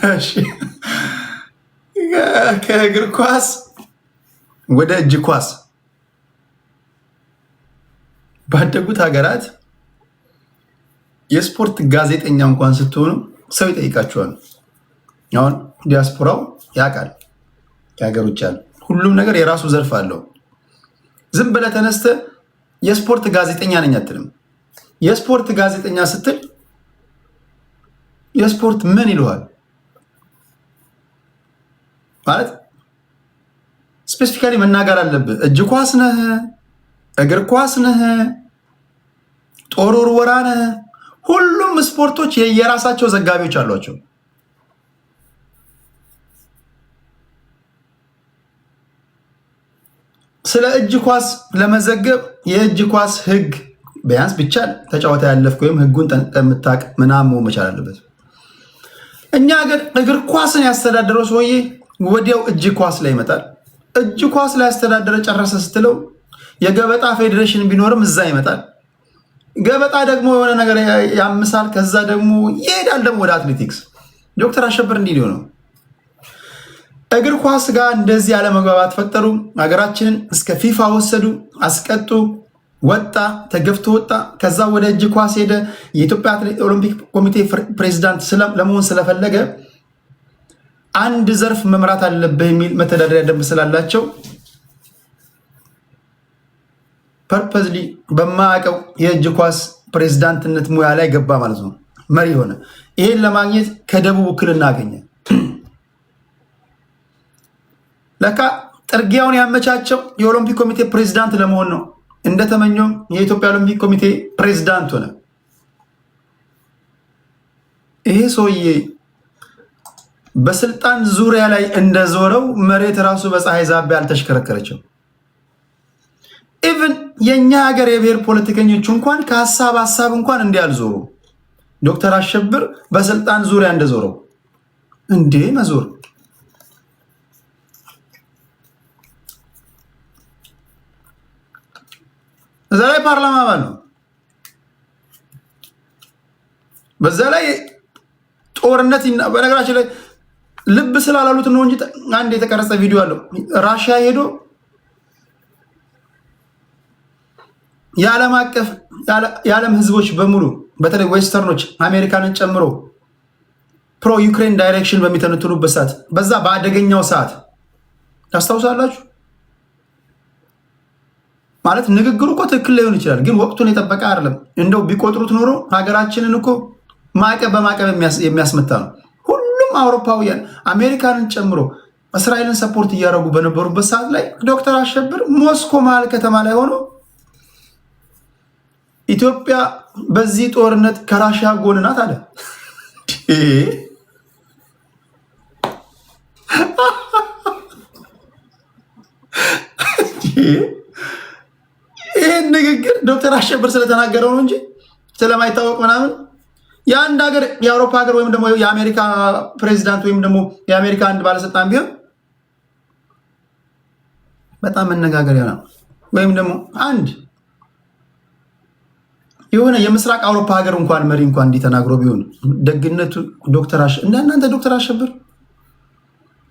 እሺ፣ ከእግር ኳስ ወደ እጅ ኳስ። ባደጉት ሀገራት የስፖርት ጋዜጠኛ እንኳን ስትሆኑ ሰው ይጠይቃችኋል። አሁን ዲያስፖራው ያውቃል፣ ከሀገር ውጭ ያለ ሁሉም ነገር የራሱ ዘርፍ አለው። ዝም ብለህ ተነስተህ የስፖርት ጋዜጠኛ ነኝ አትልም። የስፖርት ጋዜጠኛ ስትል የስፖርት ምን ይለዋል ማለት specifically መናገር አለብህ። እጅ ኳስ ነህ፣ እግር ኳስ ነህ፣ ጦር ውርወራ ነህ። ሁሉም ስፖርቶች የየራሳቸው ዘጋቢዎች አሏቸው። ስለ እጅ ኳስ ለመዘገብ የእጅ ኳስ ሕግ ቢያንስ ብቻ ተጫወታ ያለፍክ ወይም ሕጉን ጠንቅቀህ የምታውቅ ምናምን መሆን መቻል አለበት። እኛ ሀገር እግር ኳስን ያስተዳደረው ሰውዬ ወዲያው እጅ ኳስ ላይ ይመጣል። እጅ ኳስ ላይ ያስተዳደረ ጨረሰ ስትለው የገበጣ ፌዴሬሽን ቢኖርም እዛ ይመጣል። ገበጣ ደግሞ የሆነ ነገር ያምሳል። ከዛ ደግሞ ይሄዳል ደግሞ ወደ አትሌቲክስ። ዶክተር አሸብር እንዲህ ነው። እግር ኳስ ጋር እንደዚህ ያለመግባባት ፈጠሩ። ሀገራችንን እስከ ፊፋ ወሰዱ፣ አስቀጡ። ወጣ፣ ተገፍቶ ወጣ። ከዛ ወደ እጅ ኳስ ሄደ። የኢትዮጵያ ኦሎምፒክ ኮሚቴ ፕሬዚዳንት ለመሆን ስለፈለገ አንድ ዘርፍ መምራት አለብህ የሚል መተዳደሪያ ደንብ ስላላቸው purposely በማያውቀው የእጅ ኳስ ፕሬዚዳንትነት ሙያ ላይ ገባ ማለት ነው። መሪ ሆነ። ይሄን ለማግኘት ከደቡብ ውክልና አገኘ። ለካ ጥርጊያውን ያመቻቸው የኦሎምፒክ ኮሚቴ ፕሬዚዳንት ለመሆን ነው። እንደተመኘውም የኢትዮጵያ ኦሎምፒክ ኮሚቴ ፕሬዚዳንት ሆነ። ይሄ ሰውዬ በስልጣን ዙሪያ ላይ እንደዞረው መሬት ራሱ በፀሐይ ዛቢያ አልተሽከረከረችም። Even የእኛ ሀገር የብሔር ፖለቲከኞች እንኳን ከሀሳብ ሀሳብ እንኳን እንዲህ አልዞሩ። ዶክተር አሸብር በስልጣን ዙሪያ እንደዞረው እንዴ መዞር። እዛ ላይ ፓርላማ አባል ነው። በዛ ላይ ጦርነት። በነገራችን ላይ ልብ ስላላሉት ነው እንጂ አንድ የተቀረጸ ቪዲዮ አለው። ራሽያ ሄዶ የዓለም አቀፍ የዓለም ህዝቦች በሙሉ በተለይ western ኦች አሜሪካንን ጨምሮ pro Ukraine direction በሚተነትኑበት ሰዓት፣ በዛ በአደገኛው ሰዓት ታስታውሳላችሁ። ማለት ንግግሩ እኮ ትክክል ላይሆን ይችላል፣ ግን ወቅቱን የጠበቀ አይደለም። እንደው ቢቆጥሩት ኖሮ ሀገራችንን እኮ ማዕቀብ በማዕቀብ የሚያስመታ ነው። ሁሉም አውሮፓውያን አሜሪካንን ጨምሮ እስራኤልን support እያደረጉ በነበሩበት ሰዓት ላይ ዶክተር አሸብር ሞስኮ መሀል ከተማ ላይ ሆኖ ኢትዮጵያ በዚህ ጦርነት ከራሽያ ጎን ናት አለ። ይህን ንግግር ዶክተር አሸብር ስለተናገረው ነው እንጂ ስለማይታወቅ ምናምን የአንድ ሀገር የአውሮፓ ሀገር ወይም ደግሞ የአሜሪካ ፕሬዚዳንት ወይም ደግሞ የአሜሪካ አንድ ባለስልጣን ቢሆን በጣም መነጋገሪያ ነው። ወይም ደግሞ አንድ የሆነ የምስራቅ አውሮፓ ሀገር እንኳን መሪ እንኳን እንዲህ ተናግሮ ቢሆን፣ ደግነቱ ዶክተር እንደ እናንተ ዶክተር አሸብር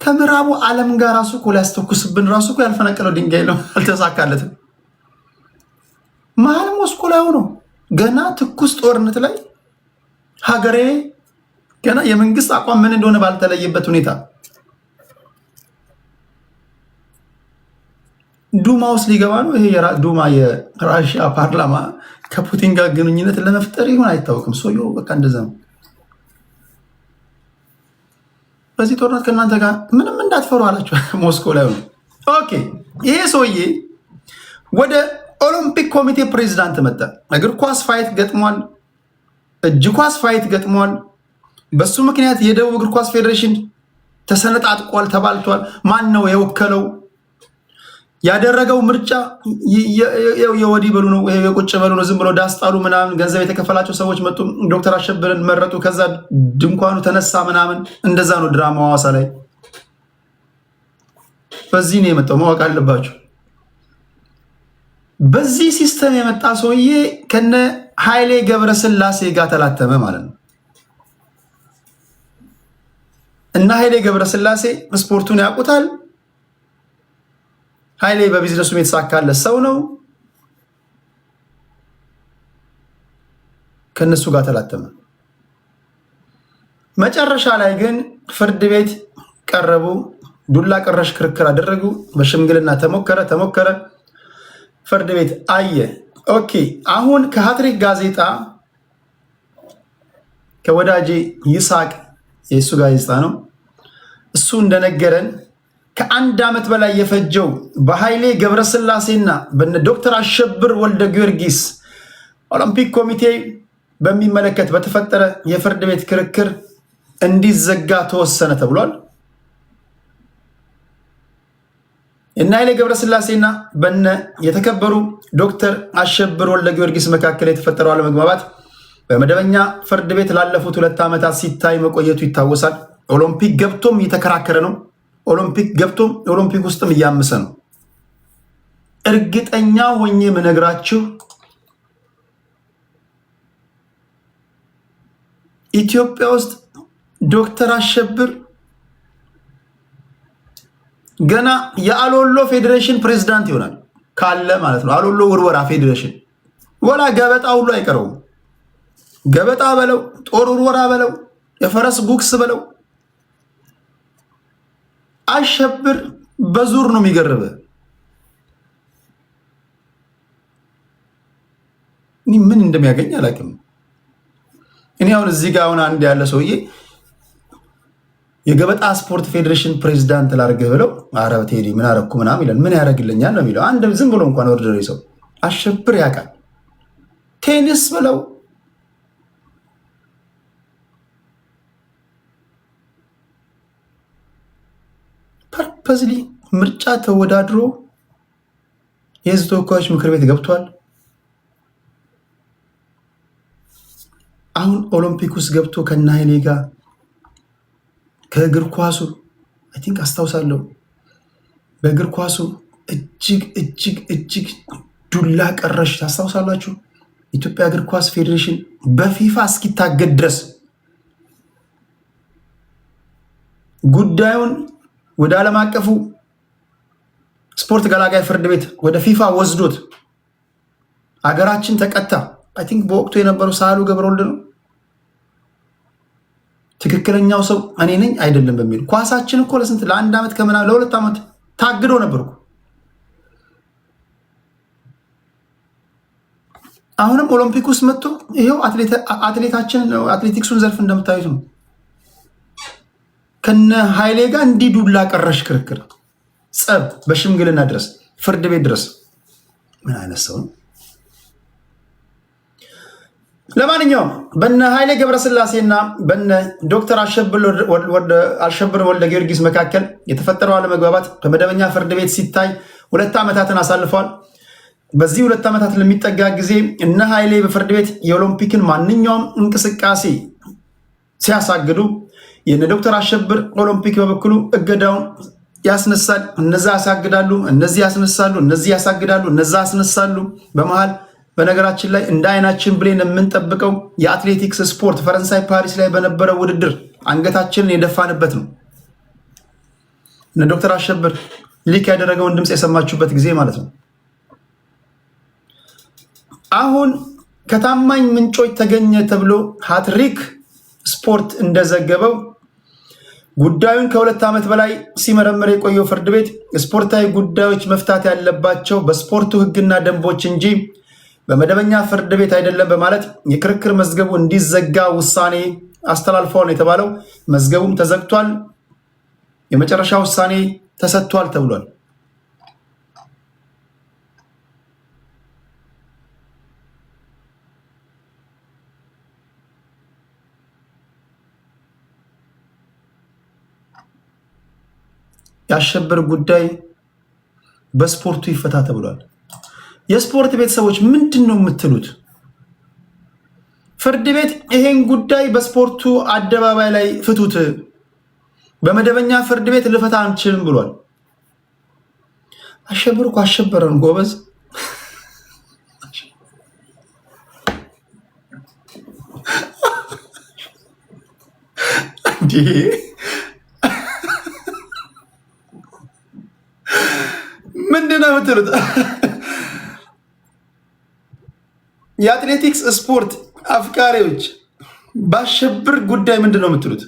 ከምዕራቡ ዓለም ጋር ራሱ እኮ ሊያስተኩስብን ራሱ እኮ ያልፈነቀለው ድንጋይ ነው፣ አልተሳካለትም። መሀል ሞስኮ ላይ ሆኖ ገና ትኩስ ጦርነት ላይ ሀገሬ ገና የመንግስት አቋም ምን እንደሆነ ባልተለየበት ሁኔታ ዱማ ውስጥ ሊገባ ነው። ይሄ ዱማ የራሽያ ፓርላማ ከፑቲን ጋር ግንኙነት ለመፍጠር ይሆን አይታወቅም። ሰውየው በቃ እንደዛ ነው። በዚህ ጦርነት ከእናንተ ጋር ምንም እንዳትፈሩ አላቸው ሞስኮ ላይ ሆኖ። Okay፣ ይሄ ሰውዬ ወደ ኦሎምፒክ ኮሚቴ ፕሬዚዳንት መጣ። እግር ኳስ fight ገጥሟል። እጅ ኳስ fight ገጥሟል። በሱ ምክንያት የደቡብ እግር ኳስ ፌዴሬሽን ተሰነጣጥቋል፣ ተባልቷል። ማን ነው የወከለው? ያደረገው ምርጫ የወዲህ በሉ ነው፣ የቁጭ በሉ ነው። ዝም ብሎ ዳስጣሉ ምናምን ገንዘብ የተከፈላቸው ሰዎች መጡ፣ ዶክተር አሸብርን መረጡ። ከዛ ድንኳኑ ተነሳ ምናምን፣ እንደዛ ነው ድራማ ሐዋሳ ላይ። በዚህ ነው የመጣው፣ ማወቅ አለባቸው። በዚህ system የመጣ ሰውዬ ከነ ኃይሌ ገብረስላሴ ጋር ተላተመ ማለት ነው። እና ኃይሌ ገብረስላሴ ስፖርቱን ያውቁታል። ኃይሌ በቢዝነሱም የተሳካለት ሰው ነው። ከእነሱ ጋር ተላተመ። መጨረሻ ላይ ግን ፍርድ ቤት ቀረቡ። ዱላ ቀረሽ ክርክር አደረጉ። በሽምግልና ተሞከረ ተሞከረ፣ ፍርድ ቤት አየ። Okay፣ አሁን ከሀትሪክ ጋዜጣ ከወዳጄ ይስሐቅ የእሱ ጋዜጣ ነው። እሱ እንደነገረን ከአንድ ዓመት በላይ የፈጀው በኃይሌ ገብረስላሴና በነ ዶክተር አሸብር ወልደ ጊዮርጊስ ኦሎምፒክ ኮሚቴ በሚመለከት በተፈጠረ የፍርድ ቤት ክርክር እንዲዘጋ ተወሰነ ተብሏል። እነ ኃይሌ ገብረስላሴና በነ የተከበሩ ዶክተር አሸብር ወልደ ጊዮርጊስ መካከል የተፈጠረው አለመግባባት በመደበኛ ፍርድ ቤት ላለፉት 2 ዓመታት ሲታይ መቆየቱ ይታወሳል። ኦሎምፒክ ገብቶም እየተከራከረ ነው። ኦሎምፒክ ገብቶም ኦሎምፒክ ውስጥም እያመሰ ነው። እርግጠኛ ሆኜ የምነግራችሁ ኢትዮጵያ ውስጥ ዶክተር አሸብር ገና የአሎሎ ፌዴሬሽን ፕሬዝዳንት ይሆናል ካለ ማለት ነው። አሎሎ ውርወራ ፌዴሬሽን ወላ ገበጣ ሁሉ አይቀረውም። ገበጣ በለው፣ ጦር ውርወራ በለው፣ የፈረስ ጉግስ በለው፣ አሸብር በዙር ነው የሚገርበ። እኔ ምን እንደሚያገኝ አላውቅም። እኔ አሁን እዚህ ጋር አሁን አንድ ያለ ሰውዬ የገበጣ ስፖርት ፌዴሬሽን ፕሬዚዳንት ላድርግህ ብለው ኧረ ቴዲ ምን አደረኩ ምናምን ይላል። ምን ያደርግልኛል ነው የሚለው። አንድ ዝም ብሎ እንኳን ordinary ሰው አሸብር ያውቃል። ቴኒስ ብለው purposely ምርጫ ተወዳድሮ የህዝብ ተወካዮች ምክር ቤት ገብቷል። አሁን ኦሎምፒክ ውስጥ ገብቶ ከነ ኃይሌ ጋር ከእግር ኳሱ I think አስታውሳለሁ፣ በእግር ኳሱ እጅግ እጅግ እጅግ ዱላ ቀረሽ ታስታውሳላችሁ። ኢትዮጵያ እግር ኳስ ፌዴሬሽን በፊፋ እስኪታገድ ድረስ ጉዳዩን ወደ ዓለም አቀፉ ስፖርት ገላጋይ ፍርድ ቤት ወደ ፊፋ ወስዶት አገራችን ተቀጣ። I think በወቅቱ የነበረው ሳህሉ ገብረወልድ ነው። ትክክለኛው ሰው እኔ ነኝ አይደለም በሚል ኳሳችን እኮ ለስንት ለአንድ ዓመት ከምናምን ለ2 ዓመት ታግዶ ነበርኩ። አሁንም ኦሎምፒክ ውስጥ መጥቶ ይኸው አትሌታችን አትሌቲክሱን ዘርፍ እንደምታዩት ነው። ከነ ኃይሌ ጋር እንዲህ ዱላ ቀረሽ ክርክር፣ ጸብ፣ በሽምግልና ድረስ ፍርድ ቤት ድረስ። ምን አይነት ሰው ነው? ለማንኛውም በነ ኃይሌ ገብረስላሴና በነ ዶክተር አሸብር ወልደ ጊዮርጊስ መካከል የተፈጠረው አለመግባባት በመደበኛ ፍርድ ቤት ሲታይ 2 ዓመታትን አሳልፈዋል። በዚህ 2 ዓመታት ለሚጠጋ ጊዜ እነ ኃይሌ በፍርድ ቤት የኦሎምፒክን ማንኛውም እንቅስቃሴ ሲያሳግዱ የነ ዶክተር አሸብር ኦሎምፒክ በበኩሉ እገዳውን ያስነሳል። እነዛ ያሳግዳሉ፣ እነዚህ ያስነሳሉ፣ እነዚህ ያሳግዳሉ፣ እነዛ ያስነሳሉ። በመሃል በነገራችን ላይ እንደ አይናችን ብሌን የምንጠብቀው የአትሌቲክስ ስፖርት ፈረንሳይ ፓሪስ ላይ በነበረው ውድድር አንገታችንን የደፋንበት ነው። እነ ዶክተር አሸብር leak ያደረገውን ድምፅ የሰማችሁበት ጊዜ ማለት ነው። አሁን ከታማኝ ምንጮች ተገኘ ተብሎ ሃትሪክ ስፖርት እንደዘገበው ጉዳዩን ከ2 ዓመት በላይ ሲመረምር የቆየው ፍርድ ቤት ስፖርታዊ ጉዳዮች መፍታት ያለባቸው በስፖርቱ ሕግና ደንቦች እንጂ በመደበኛ ፍርድ ቤት አይደለም በማለት የክርክር መዝገቡ እንዲዘጋ ውሳኔ አስተላልፈዋል ነው የተባለው። መዝገቡም ተዘግቷል። የመጨረሻ ውሳኔ ተሰጥቷል ተብሏል። የአሸብር ጉዳይ በስፖርቱ ይፈታ ተብሏል። የስፖርት ቤተሰቦች ምንድን ነው የምትሉት? ፍርድ ቤት ይሄን ጉዳይ በስፖርቱ አደባባይ ላይ ፍቱት፣ በመደበኛ ፍርድ ቤት ልፈታ አንችልም ብሏል። አሸብር እኮ አሸበረን ጎበዝ። እንዲህ የምትሉት? የአትሌቲክስ ስፖርት አፍቃሪዎች ባሸብር ጉዳይ ምንድን ነው የምትሉት?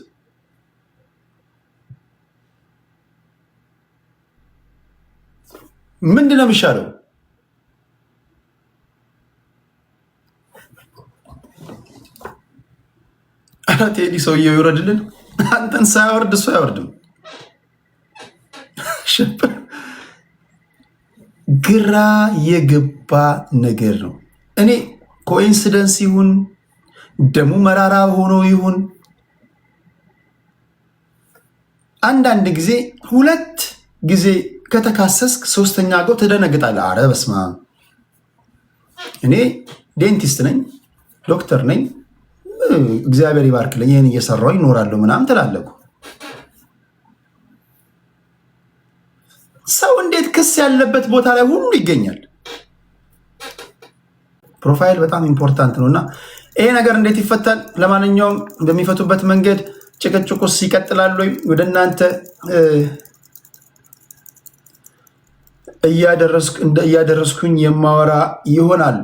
ምንድን ነው የሚሻለው? ኧረ ቴዲ ሰውየው ይውረድልን። አንተን ሳያወርድ እሱ አይወርድም። ግራ የገባ ነገር ነው። እኔ coincidence ይሁን ደሙ መራራ ሆኖ ይሁን አንዳንድ ጊዜ ሁለት ጊዜ ከተካሰስክ ሶስተኛ ጎ ትደነግጣለህ። አረ በስመ አብ፣ እኔ dentist ነኝ፣ ዶክተር ነኝ፣ እግዚአብሔር ይባርክልኝ፣ ይህን እየሰራሁ ይኖራለሁ ምናምን ትላለህ። ሰው እንዴት ክስ ያለበት ቦታ ላይ ሁሉ ይገኛል? Profile በጣም important ነው እና ይሄ ነገር እንዴት ይፈታል? ለማንኛውም በሚፈቱበት መንገድ ጭቅጭቁስ ይቀጥላል ወይ? ወደ እናንተ እያደረስኩኝ የማወራ ይሆናል።